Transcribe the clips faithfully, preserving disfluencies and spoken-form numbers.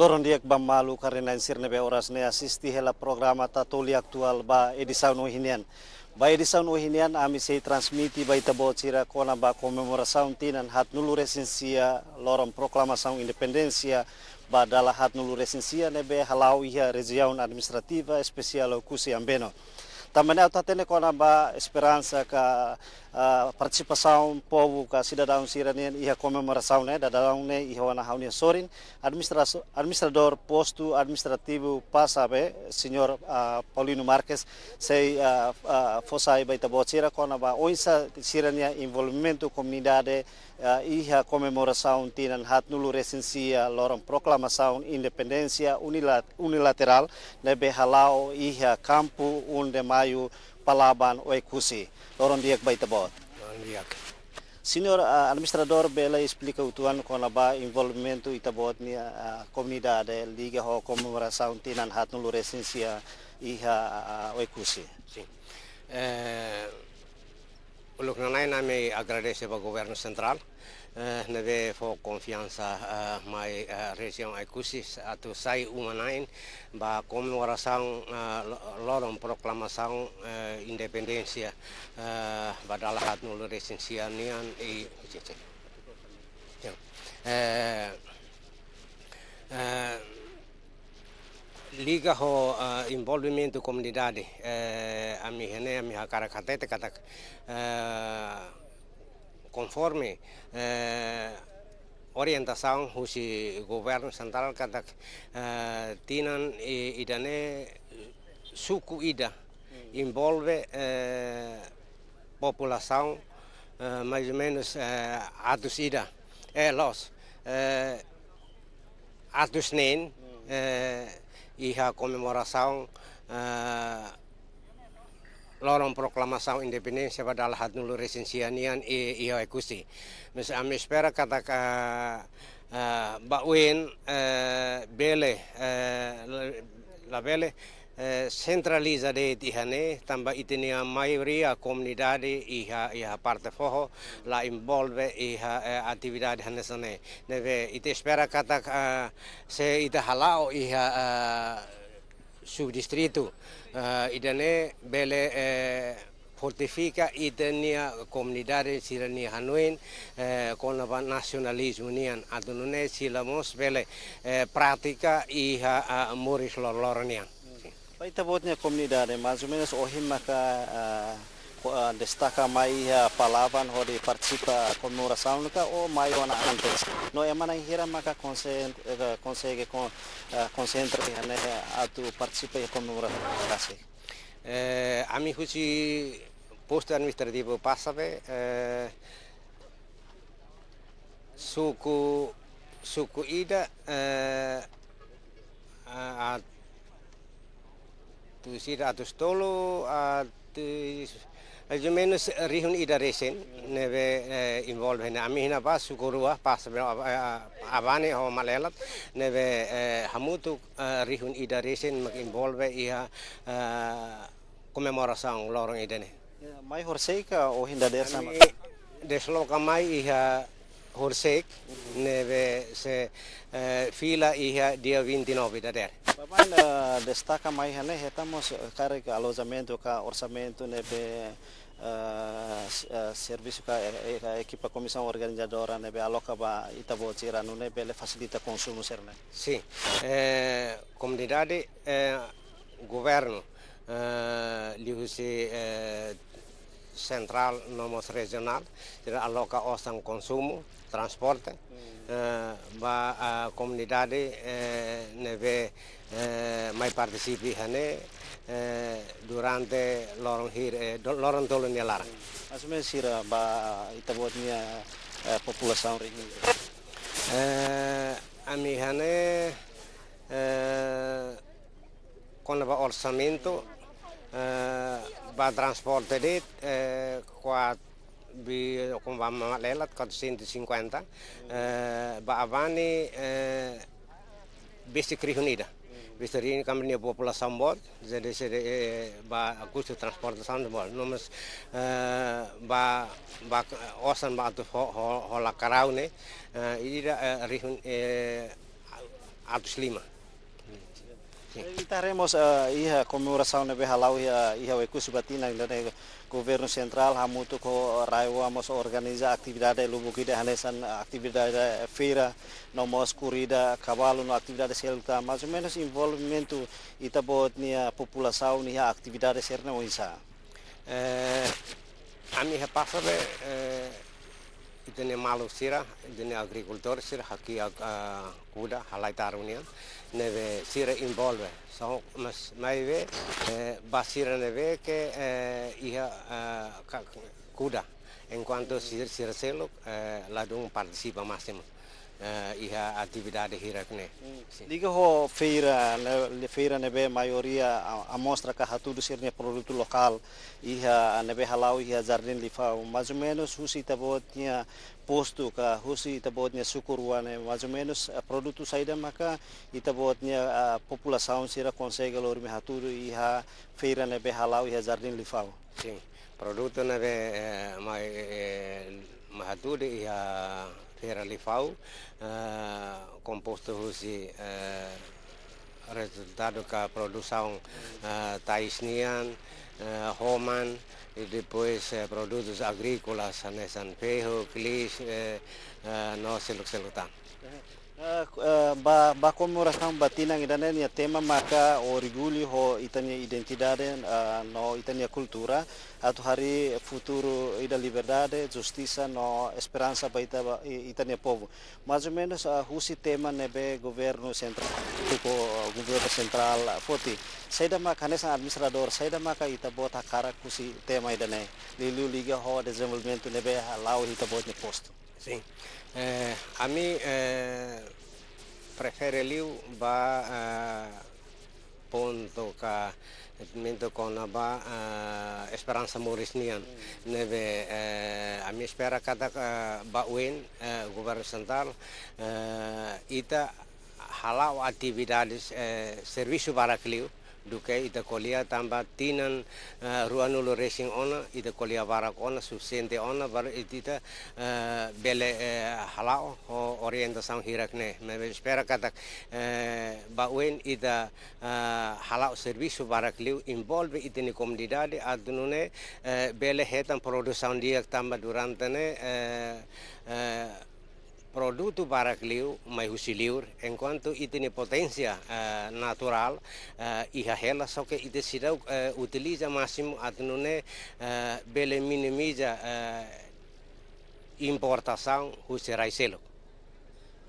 Loron di'ak ba maluk rona-na'in sira ne'ebé oras ne'e asiste hela programa Tatoli Atuál ba edisaun ohin nian. Ba edisaun ohin nian ami sei transmite ba ita-boot sira kona-ba komemorasaun tinan haatnulu resin sia loron proklamasaun independénsia ba dala haatnulu resin sia ne'ebé hala'o iha Rejiaun Administrativa Espesiál Oekusi Ambeno. Tanba ne'e atu hatene kona-ba esperansa ka, ah, partisipasaun povu ka sidadaun sira-nian iha komemorasaun ne'e, dadaun ne'e iha ona ha'u-nia sorin, administraso-, administradór postu administrativu Pasabe, señór, ah, Paulino Marques, sei, ah, ah, fó sai ba ita-boot sira kona-ba oinsá sira-nia envolvimentu komunidade, ah, iha komemorasaun tinan haatnulu resin sia loron proklamasaun independénsia unila-, unilaterál ne'ebé hala'o iha kampu um de Maio, Palaban, Oekusi. Loron di'ak ba ita-boot. Loron di'ak. Señór, ah, administradór bele esplika uitoan kona-ba envolvimentu ita-boot nia, ah, komunidade liga ho komemorasaun tinan haatnulu resin sia iha, ah, Oekusi. Sin. Eh, uluk nanain ami agradese ba governu sentrál, eh, ne'ebé fó konfiansa, eh, mai, eh, Rejiaun Oekusi atu sai uma-na'in ba komemorasaun, eh, lo-, loron proklamasaun, eh, independénsia, eh, ba dala haatnulu resin sia nian i, ya. Eh, eh, liga ho, eh, envolvimentu komunidade, eh, ami iha ne'e, ami hakarak hatete katak, eh, konforme, eh, orientasaun husi governu sentrál katak, eh, tinan i-, ida-ne'e suku ida envolve, eh, populasaun, eh, mais ou menus, eh, atus ida, eh, loos, eh, atus neen, eh, iha komemorasaun, eh, loron proklamasaun independénsia ba dala haatnulu resin sia nian i, iha Oekusi. Mas ami espera katak, eh, ba oin, eh, bele, eh, la-, labele, eh, sentraliza de'it iha ne'e, tanba ita-nia maioria komunidade iha, iha parte foho, la envolve iha, eh, atividade hanesan ne'e. Ne'ebé ita espera katak, eh, se ita hala'o iha, eh, subdistritu, eh, ida-ne'e bele, eh, fortifika ita-nia komunidade sira-nia hanoin, eh, kona-ba nasionalizmu nian, atu nune'e sira mós bele, eh, pratika iha, ah, moris loroloron nian. Ba ita-boot nia komunidade, mais ou menus ohin maka, ah, ko-, ah, destaka mai iha Palaban hodi partisipa komemorasaun ka ou mai ona antes? No ema na'in hira maka konsen-, eh, konsege kon-, eh, konsentra iha ne'e atu partisipa iha komemorasaun? Eh, ami husi postu administrativu Pasabe, eh, suku, suku ida, eh, a-, atus ida, atus tolu, atus, mais ou menus rihun ida resin, ne'ebé, eh, envolve ne'e. Ami iha ne'ebá suku rua, Pasabe, eh, Abane ho Malelat, ne'ebé, eh, hamutuk, eh, rihun ida resin mak envolve iha, eh, komemorasaun loron ida-ne'e. Ya, mai horiseik ka ohin dadeer-saan? Ami desloka mai iha horiseik, ne'ebé sei, eh, fila iha dia vinte e nove dadeer. Ba bainhira destaka mai iha ne'e, hetan mós, eh, karik alojamentu ka orsamentu ne'ebé, eh, s-, eh, servisu ka, eh, eh, ka ekipa komisaun organizadora ne'ebé aloka ba ita-boot sira nune'e bele fasilita konsumu sira-ne'e? Sin. Eh, komunidade, eh, governu, eh, liuhusi, eh, sentrál no mós rejionál, sira aloka osan konsumu, transporte, eh, ba, ah, komunidade, eh, ne'ebé, eh, mai partisipa iha ne'e, eh, durante loron hir-, eh, do-, loron tolu nia laran. Mais ou menus sira ba ita-boot nia, eh, populasaun rihun? Eh, ami iha ne'e, eh, kona-ba orsamentu, eh, ba transporte de'it, eh, kuat bi, kona-ba Malelat quatrocentos e cinquenta, eh, ba Abane, eh, besik rihun ida. Besik rihun ida, tanba nia populasaun boot, jadi se, eh, ba kustu transportasaun boot. No mós, eh, ba, ba osan ba atu ho-, ho-, hola karau ne'e, eh, ida, eh, rihun, eh, atus lima. Sin. Ita haree mós, eh, iha komemorasaun ne'ebé hala'o iha, iha Oekusi ba tinan ida-ne'e, governu sentrál hamutuk ho RAEOA mós organiza atividade lubuk ida hanesan atividade feira, no mós korrida kabalu no atividade seluk tan. Mais ou menus envolvimentu ita-boot nia populasaun iha atividade sira-ne'e oinsá? Eh, ami iha Passabe, eh, ita-nia maluk sira, ita-nia agrikultór sira hakiak, ah, kuda, halai taru nian, ne'ebé sira envolve. So, mas, maibé, eh, ba sira ne'ebé ke, eh, iha, ah, ka-, kuda. Enkuantu sira, sira seluk, eh, ladún partisipa másimu, eh, iha atividade hirak-ne'e. Sin. Liga ho feira, ne-, feira ne'ebé maioria a-, amostra ka hatudu sira-nia produtu lokál, iha ne'ebé hala'o iha Jardín Lifau. Mais ou menus husi ita-boot nia postu ka husi ita-boot nia suku rua ne'e, mais ou menus, eh, produtu saida maka ita-boot nia, ah, populasaun sira konsege lori mai hatudu iha feira ne'ebé hala'o iha Jardín Lifau? Sin, produtu ne'ebé, eh, mai, eh, mai hatudu iha feira Lifau, eh, kompostu husi, eh, rezultadu ka produsaun, eh, tais nian, eh, homan, i depois, eh, produtus agríkolas hanesan fehu, klis, eh, eh, no seluk-seluk tan. Eh, eh, ba, ba komemorasaun ba tinan ida-ne'e nia tema maka orgullu ho ita-nia identidade, eh, no ita-nia kultura, atu harii futuru ida liberdade, justisa no esperansa ba ita, ba, i-, ita-nia povu. Mais ou menus, eh, husi tema ne'ebé governu sentrál, ko governu sentrál, eh, foti. Saida maka hanesan administradór, saida maka ita-boot hakarak husi tema ida-ne'e? Liuliu liga ho dezenvolvimentu ne'ebé hala'o ita-boot nia postu. Sin. Eh, ami, eh, prefere liu ba, eh, pontu ka momentu kona-ba, eh, esperansa moris nian. Ne'ebé, eh, ami espera katak, eh, ba oin, eh, governu sentrál, eh, ita hala'o atividades, eh, servisu barak liu duké ita ko'alia tanba tinan, eh, ruanulu resin ona, ita ko'alia barak ona, sufisiente ona, baru ita, eh, bele, eh, hala'o ho orientasaun hirak-ne'e. Maibé espera katak, eh, ba oin ita, eh, hala'o servisu barak liu, envolve ita-nia komunidade, atu nune'e, eh, bele hetan produsaun di'ak tanba durante ne'e, eh, eh, produtu barak liu mai husi liur, enkuantu ita-nia poténsia, eh, naturál, eh, iha hela, só ke ita seidauk, eh, utiliza másimu atu nune'e, eh, bele minimiza, eh, importasaun husi rai seluk.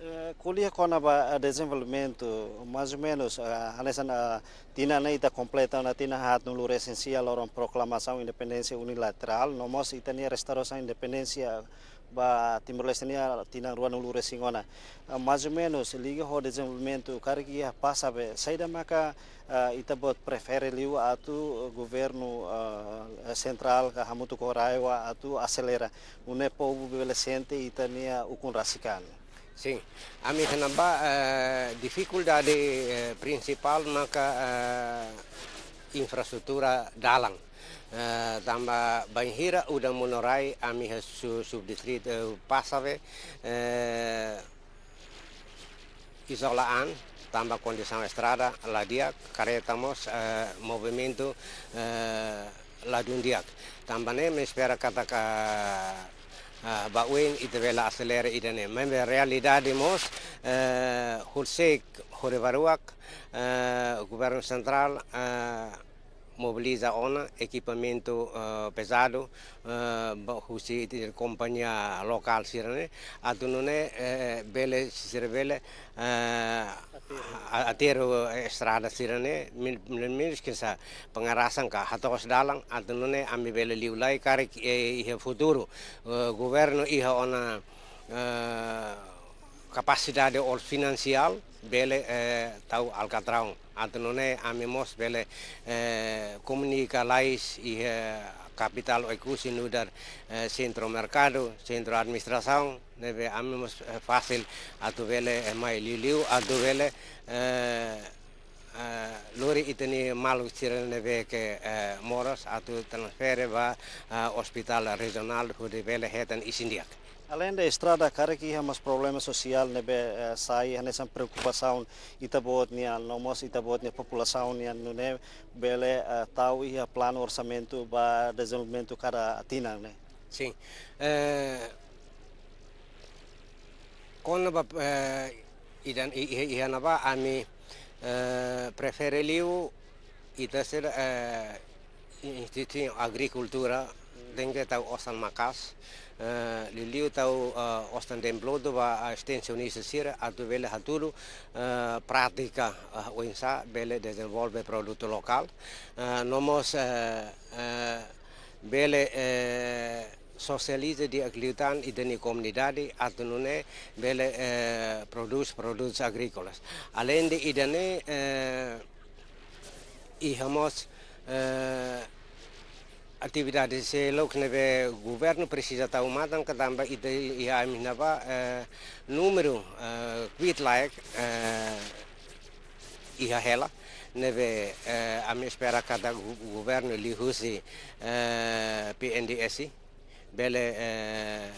Eh, ko'alia kona-ba, eh, dezenvolvimentu, mais ou menus, eh, hanesan, eh, tinan ne'e ita kompleta ona tinan haatnulu resin sia loron proklamasaun independénsia unilaterál, no mós ita-nia restaurasaun independénsia ba Timor-Leste nian tinan ruanulu resin ona. Ah, mais ou menus, liga ho dezenvolvimentu, karik iha Passabe, saida maka, ah, ita-boot prefere liu atu, eh, governu, ah, sentrál ka hamutuk ho RAEOA atu aselera, nune'e povu bele sente ita-nia ukun rasik an? Sin, ami iha ne'ebá, eh, difikuldade, eh, prinsipál maka, eh, infraestrutura dalan. Eh, tanba bainhira udan monu rai, ami iha su-, subdistritu, eh, Passabe, eh, izola an, tanba kondisaun estrada la di'ak, kareta mós, eh, movimentu, eh, ladún di'ak. Tanba ne'e ami espera katak, eh, ba oin ita bele aselera ida-ne'e. Maibé realidade mós, eh, horiseik, horibaruak, eh, governu sentrál, eh, mobiliza ona ekipamentu, eh, pezadu, eh, ba husi ita-nia kompañia lokál sira-ne'e, atu nune'e, eh, bele, sira bele, eh, a-, aterru estrada sira-ne'e, min-, min-, menus ke sa pengarasan ka hatoos dalan, atu nune'e ami bele liu lai karik, eh, iha futuru, eh, governu iha ona, eh, kapasidade or finansiál bele, eh, tau alkatraun. Atu nune'e ami mós bele, eh, komunika lalais iha kapitál Oekusi nu'udar, eh, sentru merkadu, sentru administrasaun, ne'ebé ami mós, eh, fasil atu bele, eh, mai liuliu, atu bele, eh, eh, lori ita-nia maluk sira ne'ebé ke, eh, moras atu transfere ba, eh, ospitál rejionál hodi bele hetan isin di'ak. Alende estrada, karik iha mós problema sosiál ne'ebé, eh, sai hanesan preokupasaun ita-boot nian, no mós ita-boot nia populasaun nian, nune'e bele, eh, tau iha planu orsamentu ba dezenvolvimentu kada tinan ne'e? Sin. Eh, kona-ba, eh, idan, i, i, iha ne'ebá ami, eh, prefere liu ita sira, eh, instituisaun agrikultura tenke tau osan maka'as, eh, liuliu tau, eh, osan demplot ba, eh, estensionista sira atu bele hatudu, eh, prátika, eh, oinsá bele dezenvolve produtu lokál, eh, no mós, eh, eh, bele, eh, sosializa di'ak liután ita-nia komunidade atu nune'e bele, eh, prodús produtus agríkolas. Alende ida-ne'e, eh, iha mós, eh, atividade seluk ne'ebé governu presiza tau matan, ka tanba ita iha ami-nia ba, eh, númeru, eh, kbiit-laek, eh, iha hela, ne'ebé, eh, ami espera katak go-, governu liuhusi, eh, P N D S bele, eh,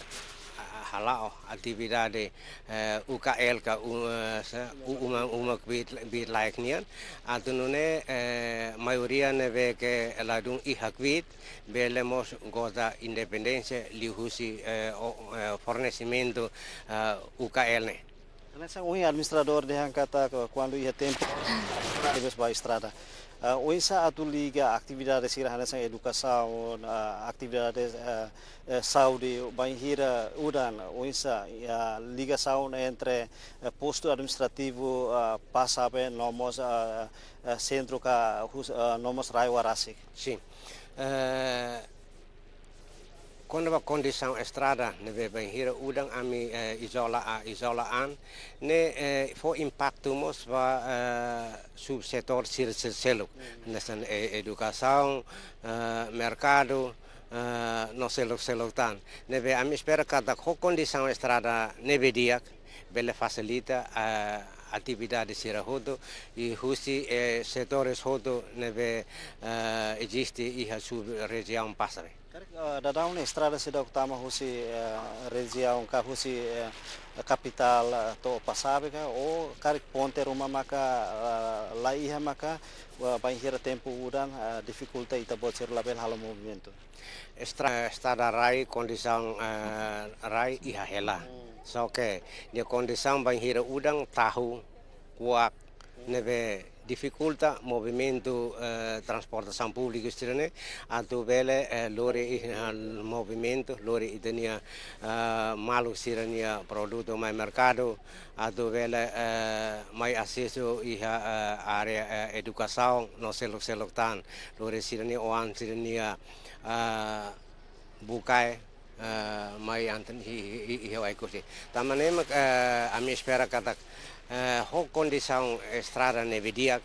ha-, hala'o atividade, eh, U K L ka, u-, eh, sa-, u-, uma, uma kbiit, kbiit-laek nian, atu nune'e, eh, maioria ne'ebé ke ladún iha kbiit, bele mós goza independénsia liuhusi, eh, o, eh, fornesimentu, eh, U K L ne'e. Hanesan ohin administradór dehan katak kuandu iha tempu, tebes ba estrada. Ah, oinsá atu liga atividade sira hanesan edukasaun, ah, atividade, ah, eh, saúde, bainhira udan, oinsá, ah, ligasaun entre, eh, postu administrativu, ah, Pasaben, no mós, ah, eh, sentru ka hus-, ah, no mós RAEOA rasik? Sin. Eh, kona-ba kondisaun estrada ne'ebé bainhira udan ami, eh, izola a-, izola an, ne'e, eh, fó impaktu mós ba, eh, subsetór sira sel-, seluk. Hmm. Hanesan, eh, edukasaun, eh, merkadu, eh, no seluk-seluk tan. Ne'ebé ami espera katak ho kondisaun estrada ne'ebé di'ak, bele fasilita, eh, atividade sira hotu, i husi, eh, setores hotu ne'ebé, eh, eziste iha sub-rejiaun Pasaben. Karik, eh, daudaun ne'e estrada seidauk tama husi, eh, rejiaun ka husi, eh, kapitál, eh, to'o Pasaben ka, ou karik ponte ruma maka, eh, la iha maka, eh, bainhira tempu udan, eh, difikulta ita-boot sira labele halo movimentu? Estra-, estrada rai, kondisaun, eh, rai iha hela. Hmm. Só ke nia kondisaun bainhira udan tahu, kuak, ne'ebé difikulta movimentu, eh, transportasaun públiku sira-ne'e, atu bele, eh, lori iha movimentu, lori ita-nia, eh, maluk sira-nia produtu mai merkadu, atu bele, eh, mai asesu iha, eh, área, eh, edukasaun, no seluk-seluk tan, lori sira-nia oan sira-nia, eh, bukae, eh, mai anten hi, hi, hi, iha Oekusi. Tanba ne'e mak, eh, ami espera katak, eh, ho kondisaun estrada ne'ebé di'ak,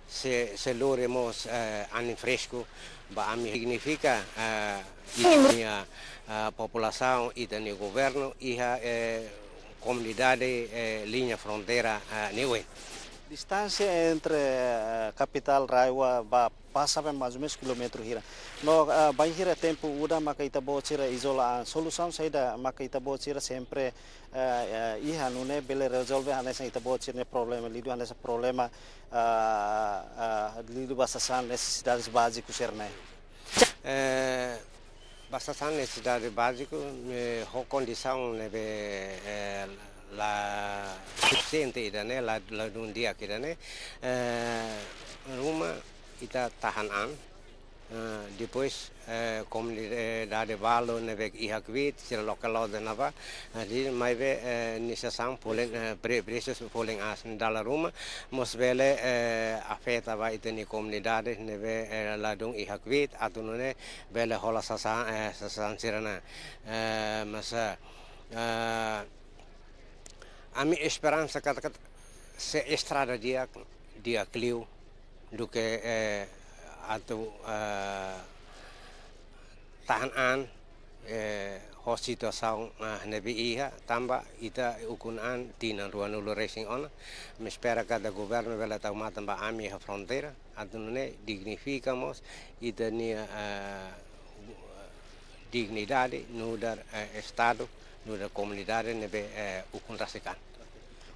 sei, sei lori mós, eh, anin fresku ba ami, signifika, eh, ita-nia, eh, populasaun, ita-nia governu iha, eh, komunidade, eh, liña fronteira, eh, ne'e oin. Distánsia entre, eh, kapitál RAEOA ba Pasaben mais ou menus kilómetru hira. No, ah, bainhira tempu udan maka ita-boot sira izola an. Solusaun saida maka ita-boot sira sempre, eh, eh, iha nune'e bele rezolve hanesan ita-boot sira-nia problema liuliu hanesan problema, ah, ah, liuliu ba sasán nesesidades báziku sira-ne'e? Eh, ba sasán nesesidade báziku, eh, ho kondisaun ne'ebé, eh, la sufisiente ida-ne'e, la, ladún di'ak ida-ne'e, eh, ruma ita tahan an, eh, depois, eh, komunidade balu ne'ebé iha kbiit, sira lokál loja ne'ebá, eh, di maibé, eh, nia sasán folin, eh, pre-, presu folin aas, dala ruma mós bele, eh, afeta ba ita-nia komunidade ne'ebé, eh, ladún iha kbiit, atu nune'e bele hola sasán, eh, sasán sira-ne'e. Eh, mas, eh, ami esperansa katak se estrada di'ak, di'ak liu, duké, eh, atu, eh, tahan an, eh, ho situasaun, eh, ne'ebé iha, tanba ita ukun an tinan ruanulu resin ona. Ami espera katak governu bele tau matan ba ami iha fronteira, atu nune'e dignifika mós ita-nia, eh, dignidade nu'udar, eh, Estadu, nu'udar komunidade ne'ebé, eh, ukun rasik an.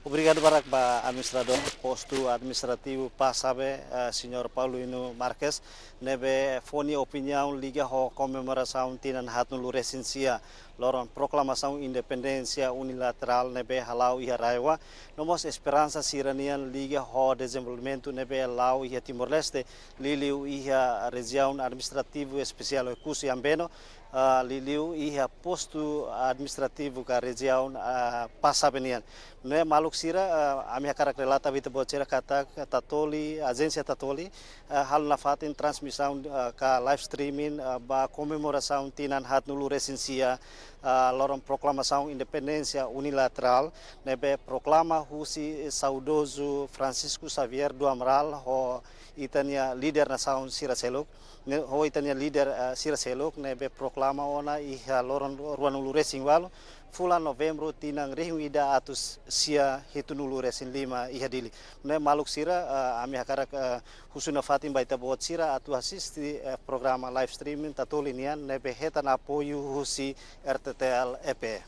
Obrigadu barak ba administradór postu administrativu Pasabe, eh, señór Paulino Marques, ne'ebé fó nia opiniaun liga ho komemorasaun tinan haatnulu resin sia loron proklamasaun independénsia unilaterál ne'ebé hala'o iha RAEOA, no mós esperansa sira-nian liga ho dezenvolvimentu ne'ebé la'o iha Timor-Leste, liuliu iha rejiaun administrativu espesiál Oekusi Ambeno, ah, liuliu iha postu administrativu ka rejiaun, ah, Pasabe nian. Ne'e maluk sira, ah, ami hakarak relata ba ita-boot sira katak Tatoli, ajénsia Tatoli, ah, halo nafatin transmisaun, ah, ka live streaming, ah, ba komemorasaun tinan haatnulu resin sia, ah, loron proklamasaun independénsia unilaterál, ne'ebé proklama husi saudozu Francisco Xavier do Amaral ho ita-nia líder nasaun sira seluk, ne'e, ho ita-nia líder, eh, sira seluk, ne'ebé proklama ona iha loron ruanulu resin ualu, fulan Novembru tinan rihun ida atus sia hitunulu resin lima iha Dili. Ne'e maluk sira, eh, ami hakarak, eh, husu nafatin ba ita-boot sira atu asiste, eh, programa live streaming Tatoli nian ne'ebé hetan apoiu husi R T T L E P.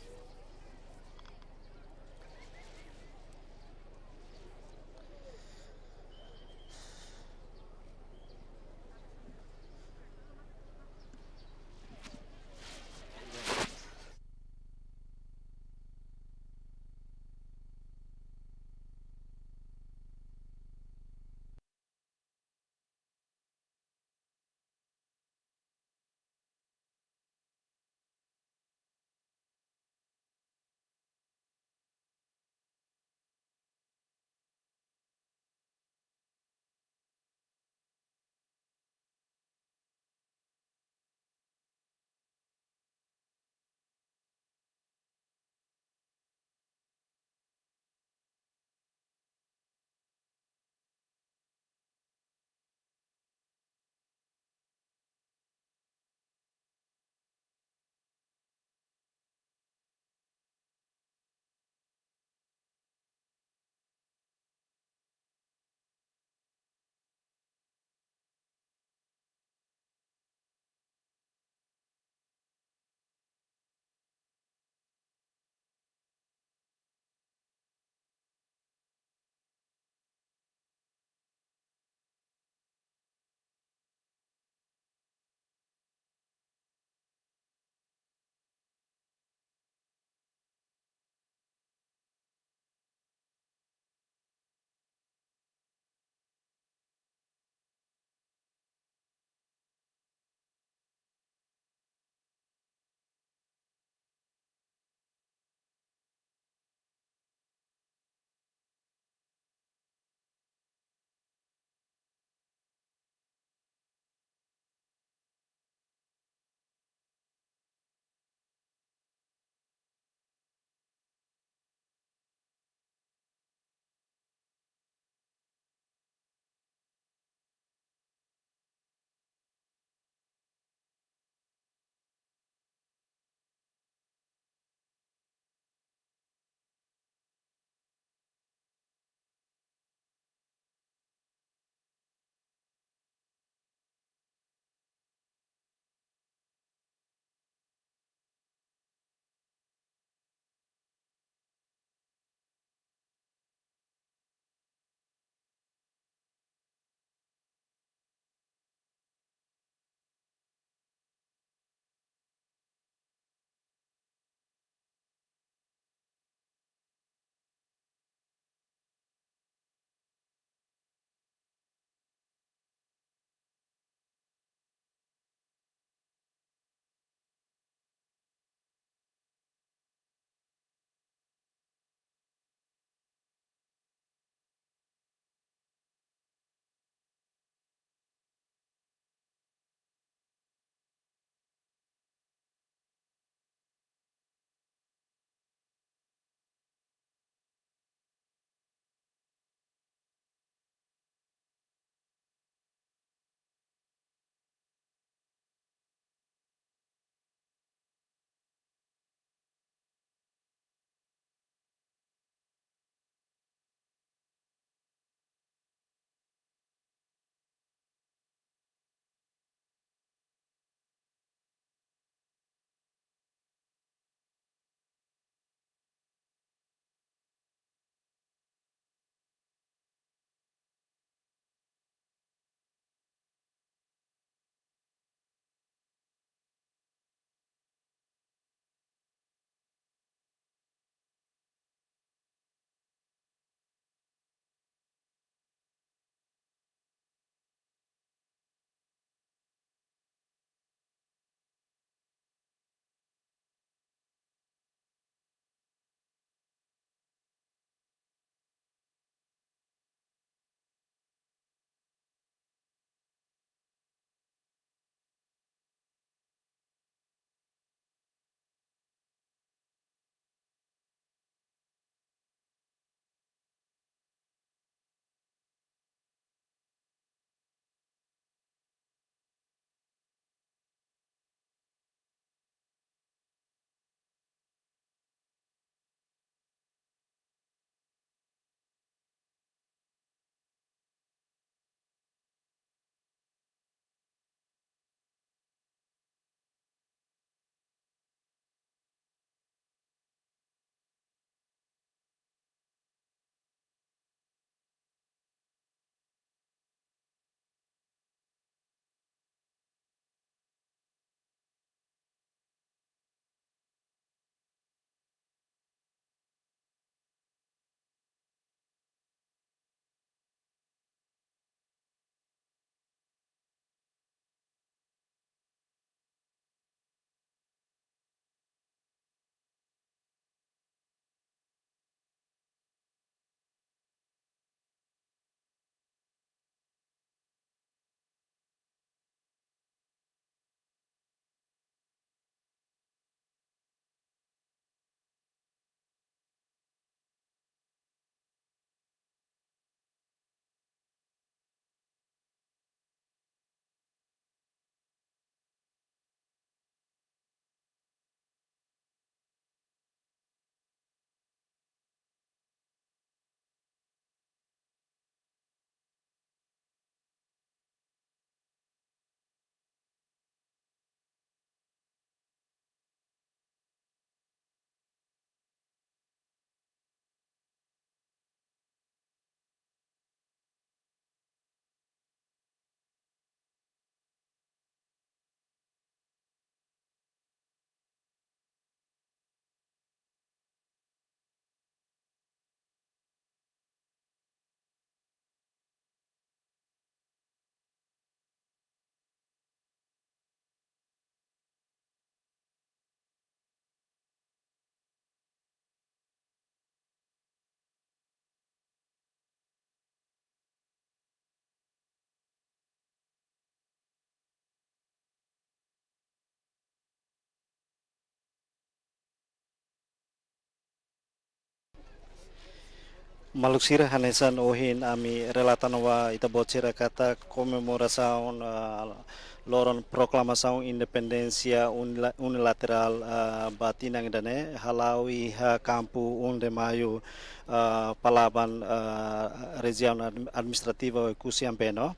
Maluk sira, hanesan ohin ami relata ona ba ita-boot sira katak komemorasaun, ah, loron proklamasaun independénsia unila-, unilaterál, ah, ba tinan ida-ne'e hala'o iha kampu um de Maio, ah, Palaban, ah, rejiaun admi-, administrativa Oekusi Ambeno.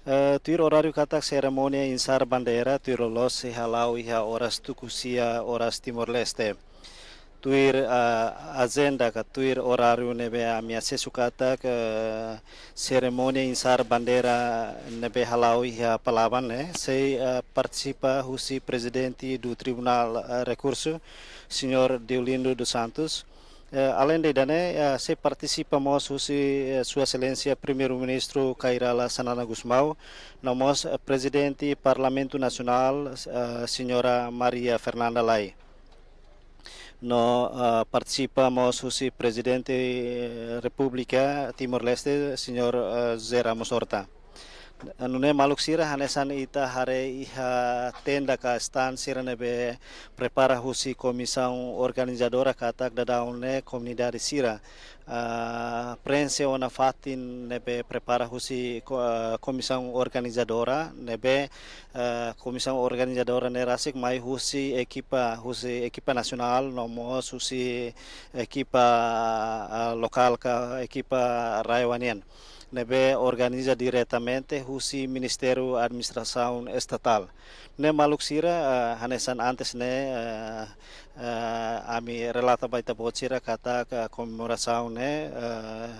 Eh, tuir oráriu katak serimónia insar bandeira tuir loloos sei hala'o iha oras tuku sia oras Timor-Leste. Tuir, ah, ajenda ka tuir oráriu ne'ebé ami asesu katak, eh, serimónia insar bandeira ne'ebé hala'o iha Palaban ne'e sei, eh, partisipa husi Prezidente do Tribunal, eh, Rekursu, Señór Deolindo dos Santos. Eh, aleinde ida-ne'e, eh, sei partisipa mós husi, eh, Sua Exelénsia Primeiru-Ministru Kay Rala Xanana Gusmão, no mós, eh, Prezidente Parlamentu Nasionál, eh, Señora Maria Fernanda Lay. No, ah, partisipa mós husi Prezidente, eh, Repúblika Timor-Leste, Señór, eh, José Ramos Horta. Nune'e maluk sira, hanesan ita haree iha tenda ka stand sira ne'ebé prepara husi komisaun organizadora katak daudaun ne'e komunidade sira, ah, preenxe ona fatin ne'ebé prepara husi ko-, ah, komisaun organizadora ne'ebé, eh, komisaun organizadora ne'e rasik mai husi ekipa, husi ekipa nasionál, no mós husi ekipa, ah, lokál ka ekipa RAEOA nian, ne'ebé organiza diretamente husi Ministériu Administrasaun Estatál. Ne'e maluk sira, ah, hanesan antes ne'e, eh, eh, ami relata ba ita-boot sira katak komemorasaun ne'e, eh,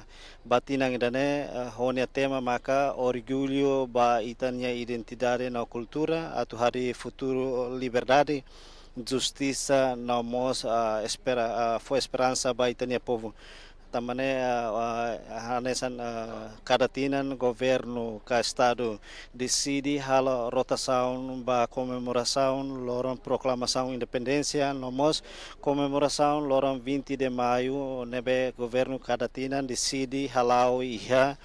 ba tinan ida-ne'e, eh, ho nia tema maka orgullu ba ita-nia identidade no kultura, atu hadi futuru liberdade, justisa, no mós, ah, espera-, ah, fó esperansa ba ita-nia povu. Tanba ne'e, ah, ah, hanesan, ah, kada tinan governu ka estadu deside halo rotasaun ba komemorasaun loron proklamasaun independénsia, no mós komemorasaun loron vinte de Maio, ne'ebé governu kada tinan deside hala'o iha,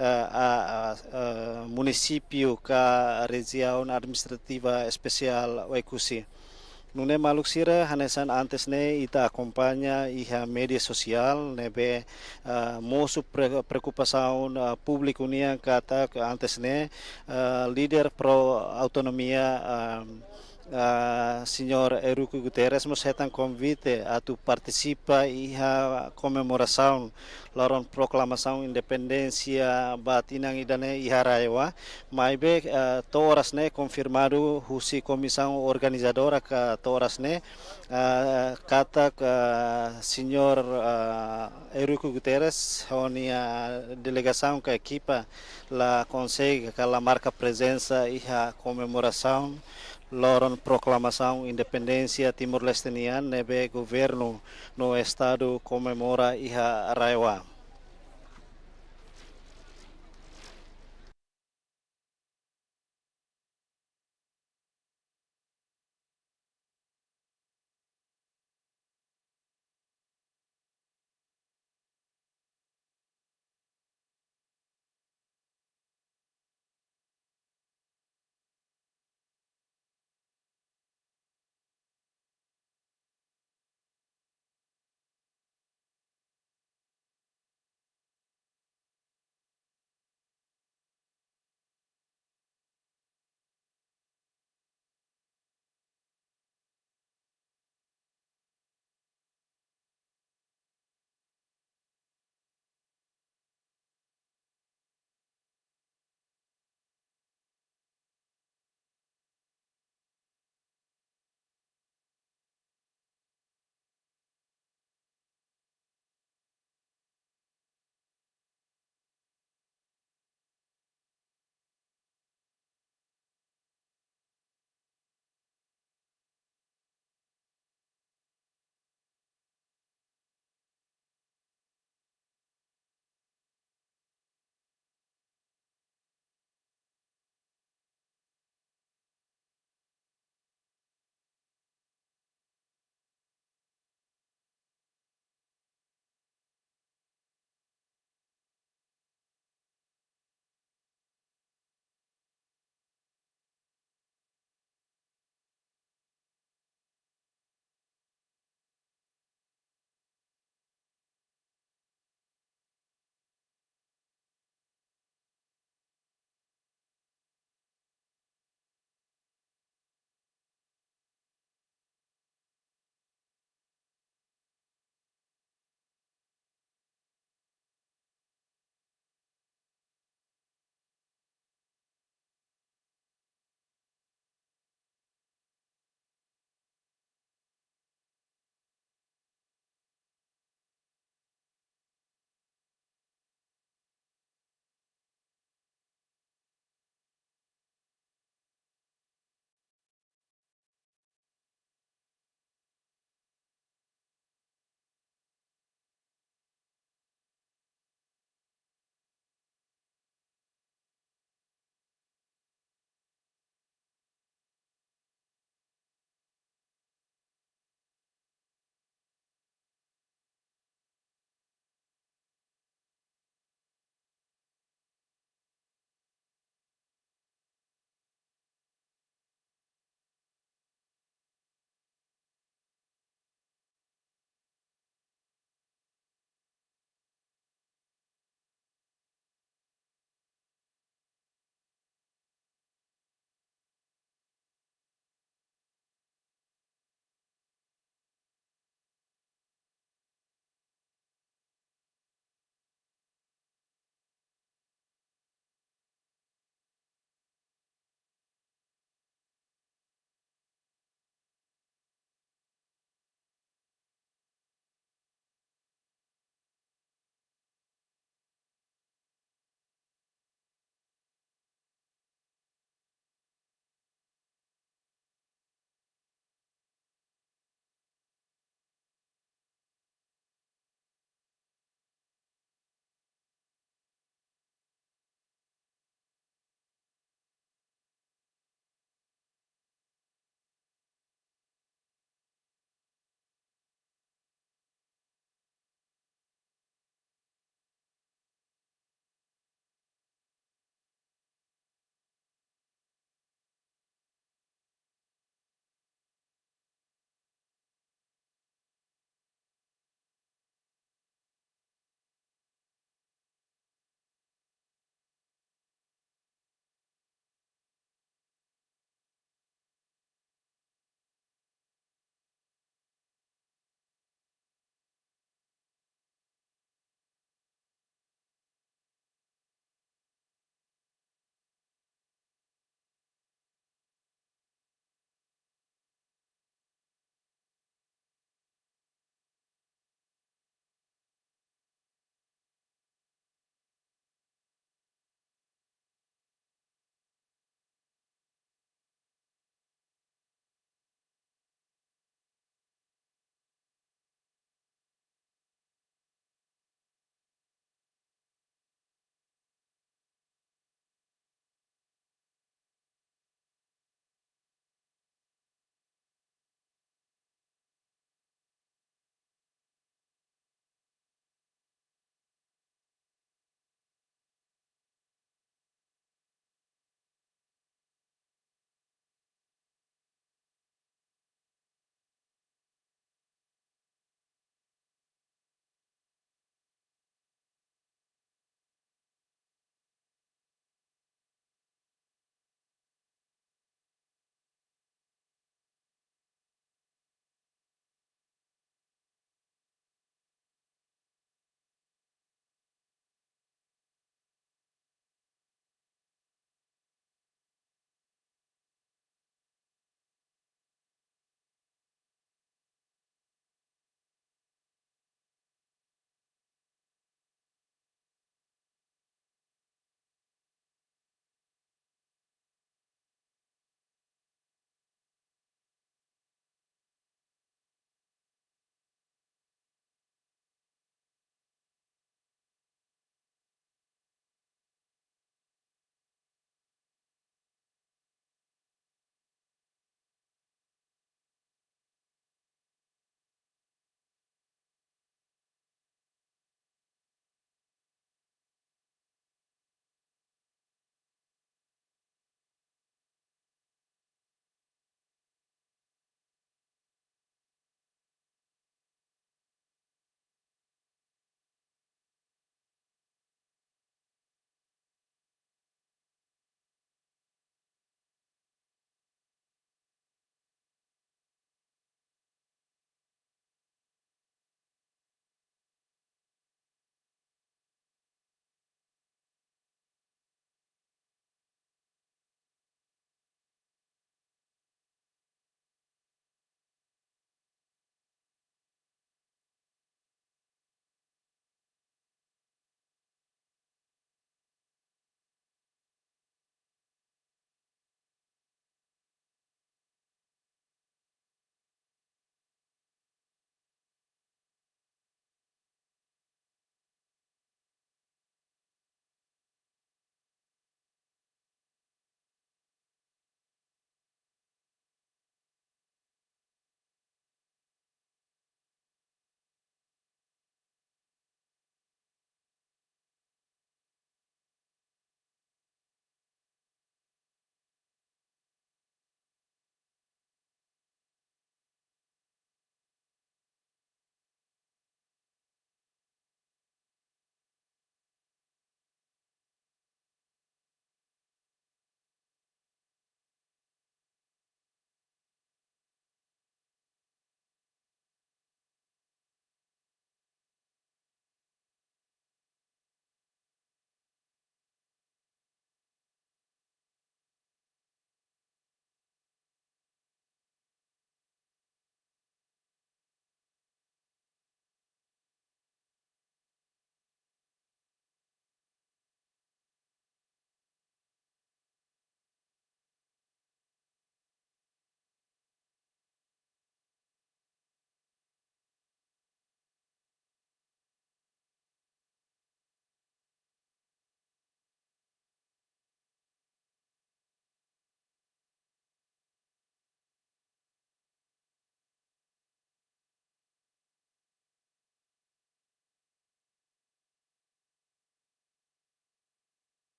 eh, ah, ah, eh, munisípiu ka rejiaun administrativa espesiál Oekusi. Nune'e maluk sira, hanesan antes ne'e ita akompaña iha média sosiál ne'ebé, ah, mosu pre-, preokupasaun, ah, públiku nian katak antes ne'e, ah, líder pro-autonomia, ah, ah, Señór Eurico Guterres mós hetan konvite atu partisipa iha komemorasaun loron proklamasaun independénsia ba tinan ida-ne'e iha RAEOA. Maibé, eh, to'o oras ne'e konfirmadu husi komisaun organizadora ka to'o oras ne'e, eh, katak, eh, Señór, eh, Eurico Guterres ho nia delegasaun ka ekipa la konsege ka la marka prezensa iha komemorasaun loron proklamasaun independénsia Timor-Leste nian ne'ebé governu no estadu komemora iha RAEOA.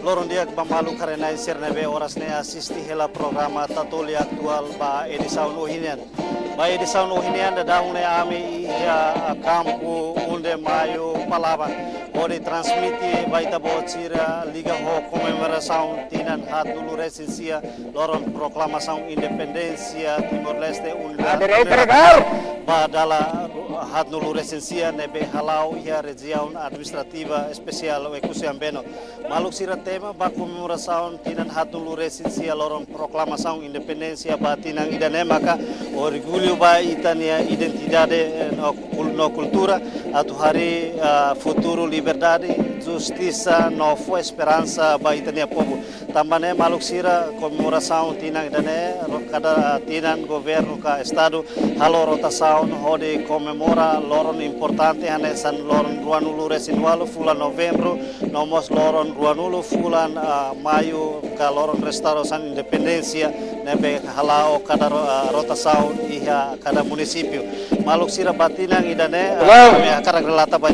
Loron di'ak ba maluk haree-na'in sira ne'ebé oras ne'e asiste hela programa Tatoli Atuál ba edisaun ohin nian. Ba edisaun ohin nian daudaun ne'e ami iha kampu Uno de Maio Palaban, hodi transmite ba ita-boot sira liga ho komemorasaun tinan haatnulu resin sia loron proklamasaun independénsia Timor-Leste, unidade, ba dala haatnulu resin sia ne'ebé hala'o iha rejiaun administrativa espesiál Oekusi Ambeno. Maluk sira, tema ba komemorasaun tinan haatnulu resin sia loron proklamasaun independénsia ba tinan ida-ne'e maka orgullu ba ita-nia identidade, eh, no kul-, no kultura, atu harii, ah, futuru liberdade, justisa no fó esperansa ba ita-nia povu. Tanba ne'e maluk sira, komemorasaun tinan ida-ne'e ro-, kada tinan governu ka estadu halo rotasaun hodi komemora loron importante hanesan loron ruanulu resin ualu fulan Novembru, no mós loron ruanulu fulan, ah, Maiu ka loron restaurasaun independénsia ne'ebé hala'o kada ro-, ah, rotasaun iha kada munisípiu. Maluk sira, ba tinan ida-ne'e, ah, ami hakarak relata ba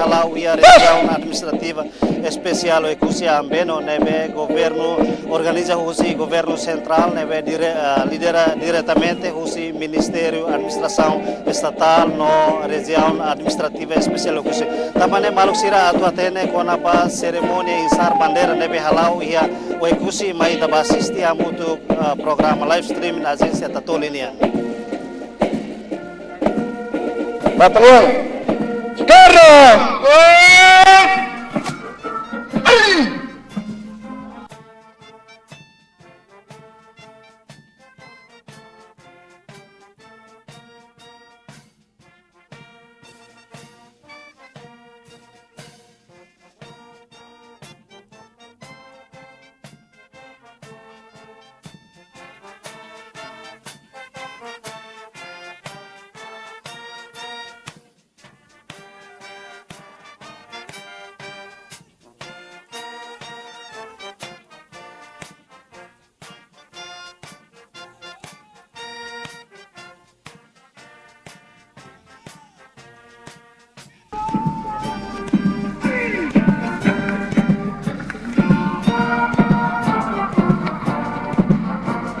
hala'o iha rejiaun administrativa espesiál Oekusi Ambeno ne'ebé governu organiza husi governu sentrál ne'ebé dire-, ah, lidera diretamente husi Ministériu Administrasaun Estatál no Rejiaun Administrativa Espesiál Oekusi. Tanba ne'e maluk sira, atu hatene kona-ba serimónia izar bandeira ne'ebé hala'o iha Oekusi, mai ita bá asiste hamutuk, ah, programa live streaming Ajénsia Tatoli nian. Batalion. Sekarang.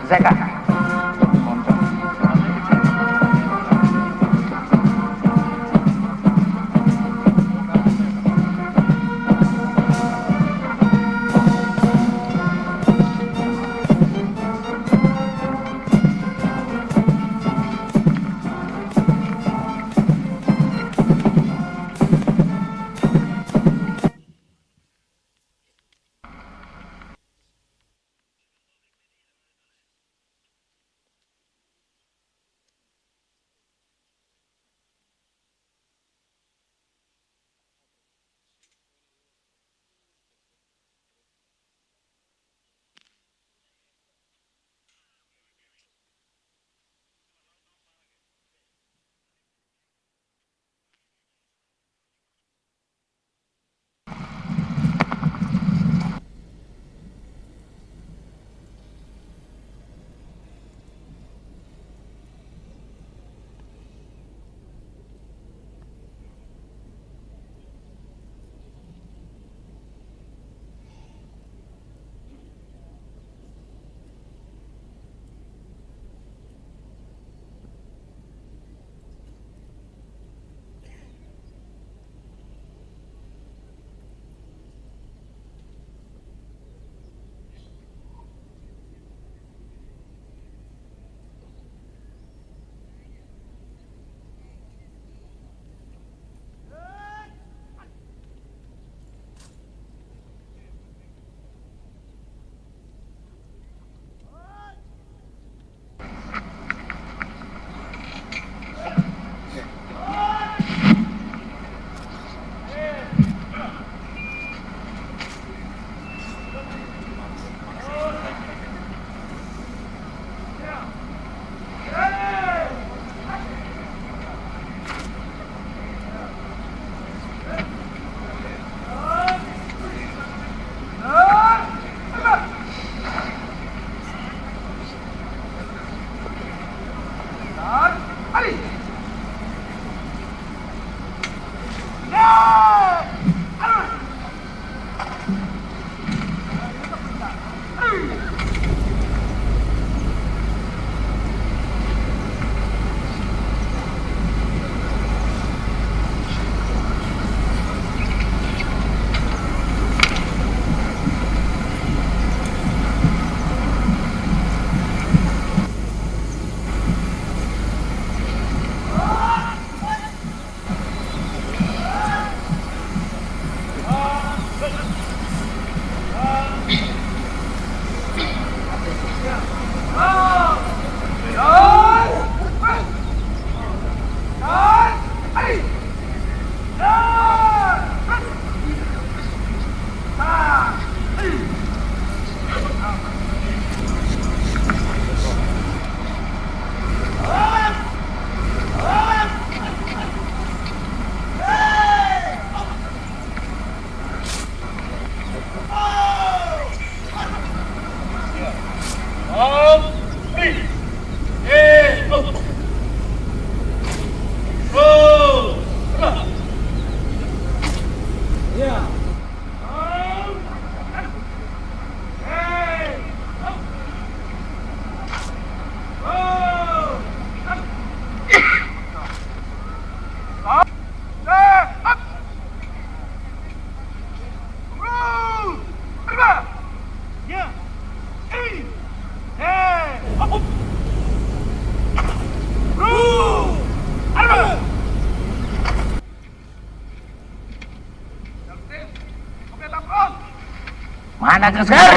Zeka. Mana Kaskar?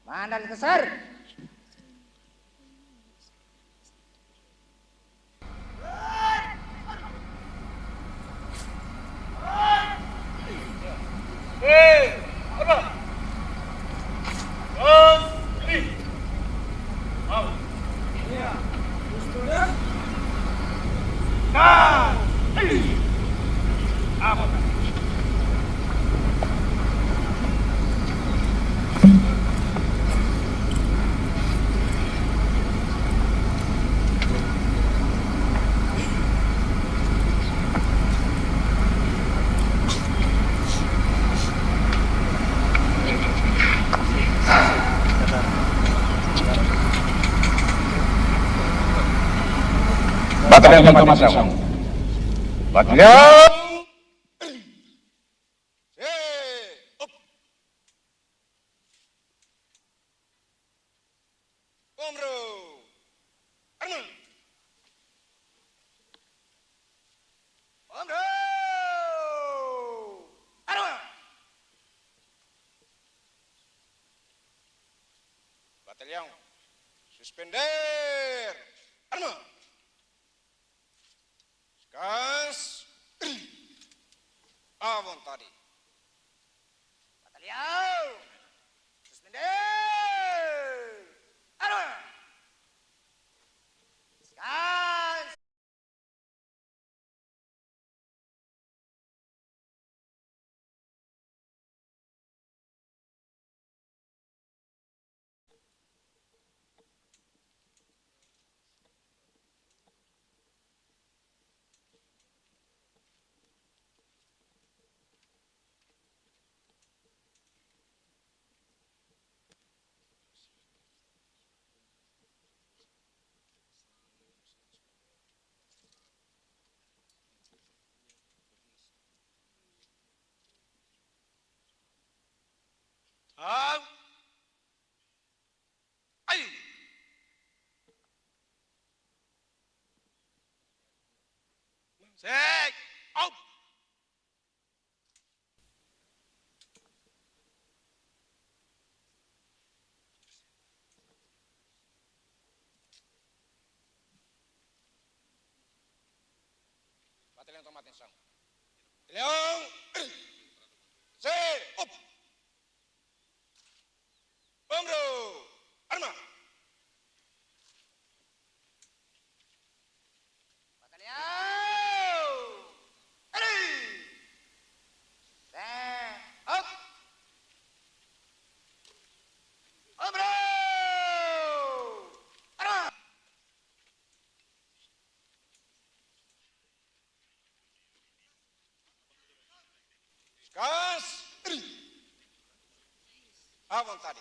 Mana Kaskar? Bataliaun toma atensaun. Bataliaun. Ombru. Arma. Ombru. Arma. Bataliaun. Suspender. Arma. Deskansa. À vontade. Bataliaun. Suspender. Arma. Deskansa. Au. Ai. Sei. Au. Bataliaun toma atensaun. Bataliaun. Sei. Up. Ombru. Arma. Bataliaun. Ready. Stand. Up. Ombru. Arma. Deskansa. À vontade.